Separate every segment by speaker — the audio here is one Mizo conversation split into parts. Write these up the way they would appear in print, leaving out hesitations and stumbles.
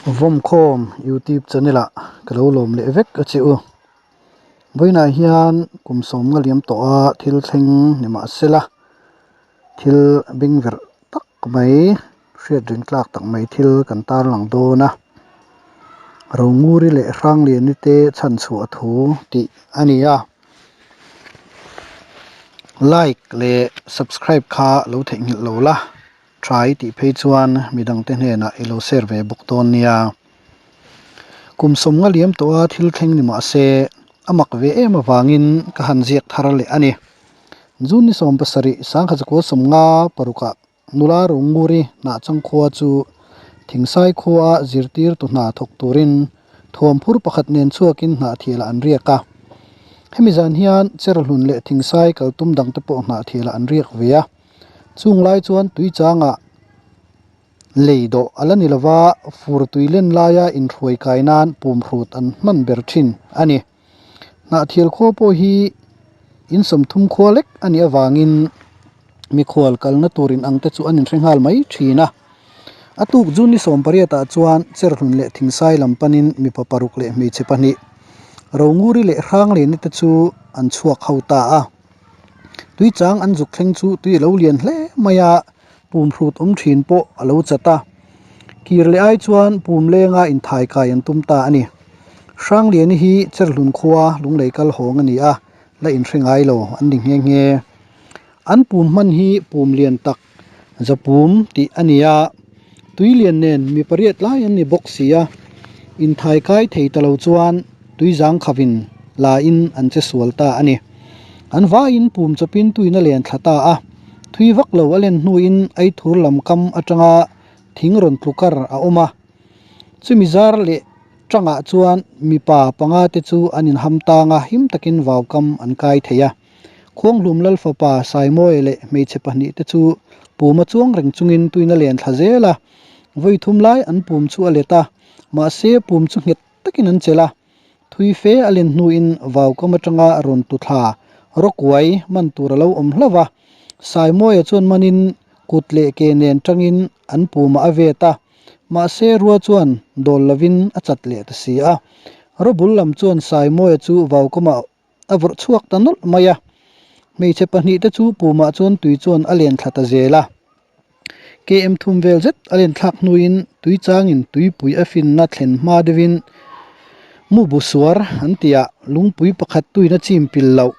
Speaker 1: Vawmkhawm youtube channel ah ka lo lawm leh vek a che u. Vawiinah hian kum sawmnga liam tawh a thil thleng ni mahsela thil bing verh tak mai hriat ring tlak tak mai thil kan tarlang dawn a. Ronguri leh Hrangliani te chhanchhuah thu tih a ni a. Like leh subscribe kha lo theihnghilh lo la. Try tih phei chuan midangte hnenah i lo share ve bawk dawn nia. Kum sawmnga liam tawha thil thleng ni mah se a mak ve em avangin ka han ziak thar leh a ni. June ni 17 sangkhat zakua sawmnga parukah nula Runguri hnahchang khua chu Thingsai khua zirtirtu hna thawk turin thuamphur pakhat nen chhuakin hnahthialah an riak a. Hemi zan hian Cherhlun leh Thingsai kaltum dangte pawh hnahthialah an riak ve a. Chung lai chuan tui changah lei dawh a la ni lova, fur tui len laia inhruai kai nan pumhrut an hman ber thin a ni. Hnahthial khua pawh hi in sawmthum khua lek a nih avangin mikhual kalna tur in ang te chu an inhre nghal mai thin a. A tuk June ni 18 ah chuan Cherhlun leh Thingsai lam panin mipa paruk leh hmeichhe pahnih Ronguri leh Hrangleni te chu an chhuak ho ta a. Tui chang an zuk thleng chu tui a lo lian hle mai a, pum hrut awm thin pawh a lo chat a. Kir leh ai chuan pum lenga inthai kai an tum ta a ni. Hrangliani hi Cherhlun khua lunglei kal hawng a ni a, la inhre ngai lo an ni nghe nghe. An pum hman hi pum lian tak zapum tih a ni a, tui lian nen mi pariat lai an ni bawk si a, inthai kai thei ta lo chuan tui zang khavin la in an che sual ta a ni. An vaiin pum chawpin tuin a len thla ta a, thui vak lo a len hnuin Aithur lam kam atanga thing rawn tlu kar a awm a, chumi zar leh tangah chuan mipa panga te chu an inham tang a, him takin vau kam an kai thei a. Khuanghlum Lal fapa Saimawia leh hmeichhe pahnih te chu puma chuang reng chungin tuina len thla zel a, vawi thum lai an pum chu a let a, mahse pum chu nghet takin an chelh a. Thui fe a len hnuin vaukam atanga rawn tu thla rawkuai man tur a lo awm hlauh a, Saimawia chuan manin kut leh ke nen tangin an pumah a vet a, mahse rua chuan dawl lovin a chat leh ta si a. Rawbul lam chuan Saimawia chu vaukamah a vawrh chhuak ta nawlh mai a, hmeichhe pahnih te chu pumah chuan tui chuan a len thla ta zel a. KM thum vel zet a len thlak hnuin tui changin tuipui a finna thlen hma deuhin mu bu suar an tih ah lungpui pakhat tuina chim pil loh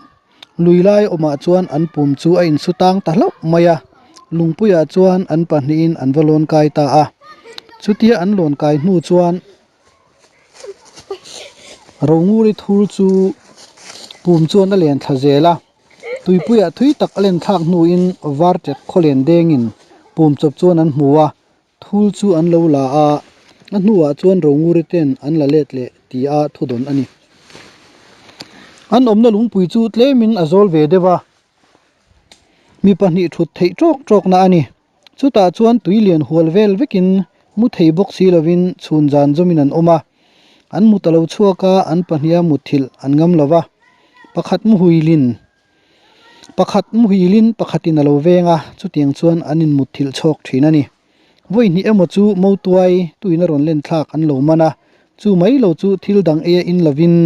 Speaker 1: lui lai awmah chuan an pum chu a insu tang ta hlauh mai a, lungpuiah chuan an pahnihin an va lawn kai ta a. Chutia an lawn kai hnu chuan Ronguri thur chu pum chuan a len thla zel a, tuipuiah thui tak a len thlak hnuin var ṭek khawlen dengin pum chawp chuan an hmu a, thul chu an lo la a, a hnuah chuan Ronguri ten an la let leh ti a thudawn a ni. An awmna lungpui chu tlemin a zawl ve deuh a, mi pahnih ṭhut theih ṭawk ṭawkna a ni. Chutah chuan tui lian hual vel vekin mu thei bawk si lovin chhun zan zawmin an awm a, an mut a lo chhuak a, an pahniha mutthilh an ngam lo va. Pakhat muhuilin pakhat muhilin pakhatin a lo veng a, chutiang chuan an inmutthilh chhawk thin a ni. Vawi hnih emaw chu motuai tuin a rawn len thlak an lo man a, chu mai lo chu thil dang eia in lovin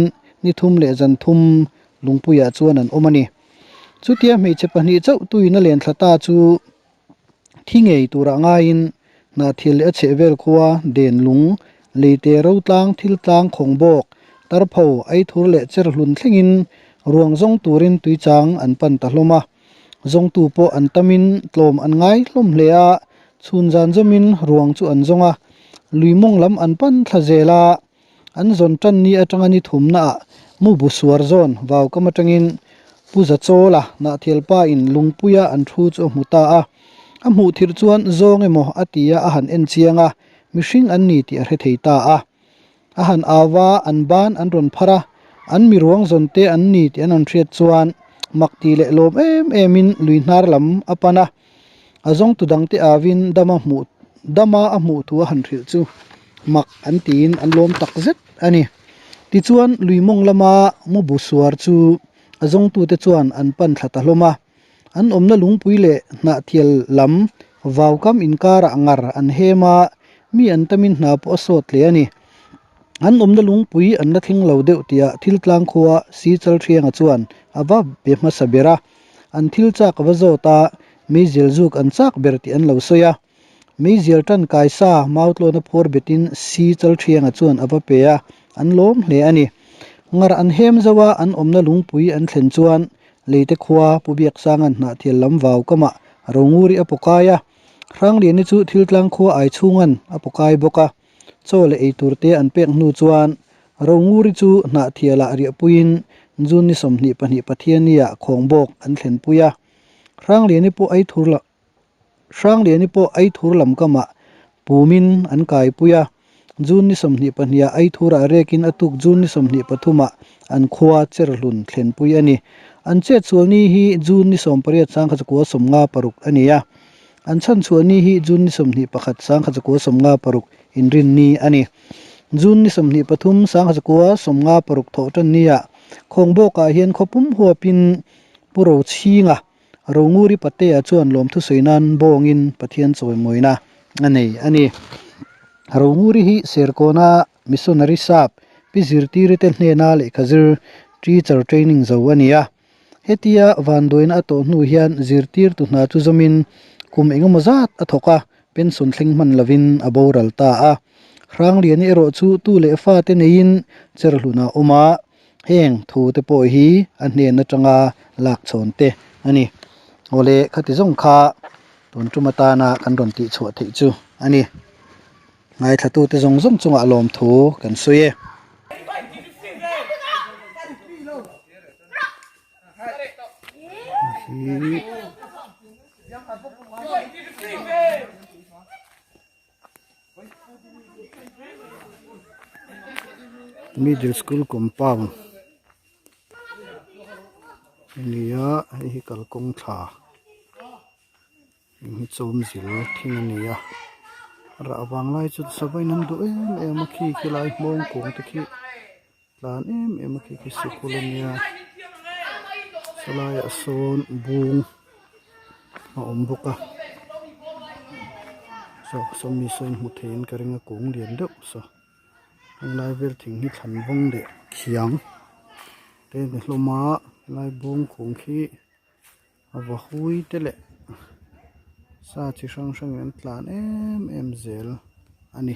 Speaker 1: ni thum leh zan thum lungpuiah chuan an awm a ni. Chutia hmeichhe pahnih chauh tuin a len thla ta chu thi ngei turah ngaiin Hnahthil leh a chheh vel khua den lung, leite ro tlang, thil tlang khawng bawk, tarpho, eithur leh cher hlun thlengin ruang zawng turin tuichang an pan ta hlawm a. Zawngtu pawh an tamin tlawm an ngai hlawm hle a, chhun zan zawmin ruang chu an zawng a, lui mawng lam an pan thla zel a. An zawn tan ni atanga ni thumnaah mu bu suar zawn vau kam atangin Pu Zachawla Nahthialpa in lungpuia an thu chu a hmu ta a. A hmuh thirh chuan zawng emaw a ti a, a han en chiang a, mihring an ni tih a hre thei ta a. A han au a, an ban an rawn phar a, an miruang zawn te an ni tih an rawn hriat chuan mak ti leh lawm em emin lui hnar lam a pan a. A zawngtu dangte awin dama hmuh dama a hmuh thu a han hrilh chu mak an tiin an lawm tak zet a ni. Tichuan lui mawng lama mu bu suar chu a zawngtute chuan an pan thla ta hlawm a. An awmna lungpui leh hnahthial lam vaukam inkarah ngar an hem a. Mi an tamin hna pawh a sawt hle a ni. An awmna lungpui an la thleng lo deuh tihah thil tlang khua Sichal Thianga chuan a va be hmasa ber a. An thil chak a va zawt a, meizial zuk an chak ber tih an lo sawi a. Meizial tankai sa Mautlawna phuar betin Sichal Thianga chuan a va pe a, an lawm hle a ni. Ngar an hem zo a, an awmna lungpui an thlen chuan Leite khua Pu Biaksanga'n Hnahthial lam vau kamah Ronguri a pawkai a, Hrangliani chu thil tlang khua ai chhunga'n a pawkai bawk a. Chaw leh eitur te an pek hnu chuan Ronguri chu Hnahthialah riahpuiin June ni 22 Pathianniah Khawngbawk an thlenpui a. Hrangliani pawh ei thur Hrangliani pawh Aithur lam kamah pumin an kaipui a, June ni 22 ah Aithurah rekin a tuk June ni 23 ah an khua Cherhlun thlenpui a ni. An chetsual ni hi June ni 18 1956 a ni a, an chhanchhuah ni hi June ni 21 1956 inrin ni a ni. June ni 23 1956 thawhtan niah Khawngbawkah hian khawpum huapin Pu Rochhinga Ronguri Patea chuan lawmthu sawi nan bawngin Pathian chawimawina a nei a ni. Ronguri hi Serkawna Missionary Sap Pi Zirtiri te hnena lehkha zir Teacher Training zo a ni a. Hetia vanduaina a tawh hnu hian zirtirtu hna chu zawmin kum engemaw zat a thawk a, pension thleng hman lovin a boral ta a. Hrangliani erawh chu tu leh fate neiin Cherhlunah a awm a. Heng thu te pawh hi a hnen atanga lak chhawn te a ni. Awle khati zawng kha tun tum atana kan rawn tih chhuah theih chu a ni. Ngaithla te zawng zawng chungah lawmthu kan sawi e. Middle school compound a ni a hei hi kalkawng thla heng hi chawmzil thing a ni a rah vang lai chu savain an duh em em a khi khi lai hmawng kung te khi tlan em em a khi khi sikul a nia sawlaiah sawn bung a awm bawk a saw sawmi saw in hmu theiin ka ring a kung lian deuh saw helai vel thing hi thlan vawng leh khiang te ni hlawm a helai bawng kung khi a va hui te leh sa chi hrang hrang in an tlan em em zel a ni.